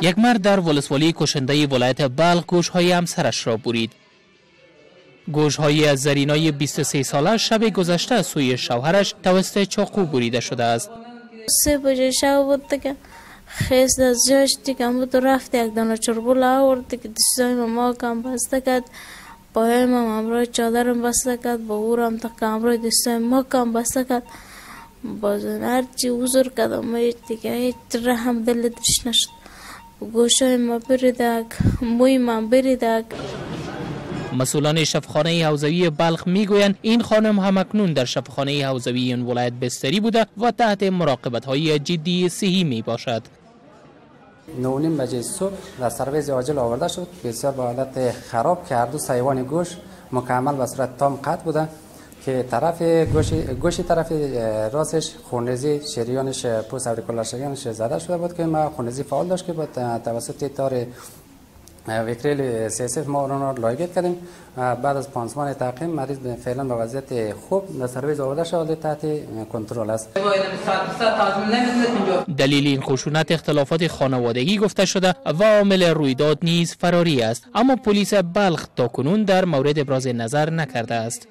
یک مرد در ولسوالی کشنده ولایت بلخ گوش‌های همسرش را برید. گوش‌های از زرینای 23 ساله شب گذشته از سوی شوهرش توسط چاقو بریده شده است. 3 بجه شب بود دیگه، خیز از جاش دیگه بود رفت یک دانه چربول آورد دیگه، دستای ما کم بسته کرد، پایم هم همراه چادرم بسته کرد، با اورم تا همراه دستای ما کم بسته کرد. باز هرچی حضور کردم هیچ دیگه هیچ رحم دل درش نشد. گوشای ما بریدک، موی ما بریدک. مسئولان شفاخانه حوزوی بلخ میگویند این خانم هم اکنون در شفاخانه حوزوی این ولایت بستری بوده و تحت مراقبت های جدی صحی می باشد. 9:30 بجه صبح در سرویس عاجل آورده شد، بسیار به حالت خراب که هر دو سیوان گوش مکمل به صورت تام قطع بوده که طرف گوشی طرف راستش خونریزی شریانش پوست اوریکولار شریانش زده شده بود که ما خونریزی فعال داشت که با توسط تار ویکریل CSF ما اون رو ligate کردیم. بعد از پانسمان تعقیم مریض فعلا به وضعیت خوب در سرویس آورده شده، تحت کنترل است. دلیل این خشونت اختلافات خانوادگی گفته شده و عامل رویداد نیز فراری است، اما پلیس بلخ تاکنون در مورد ابراز نظر نکرده است.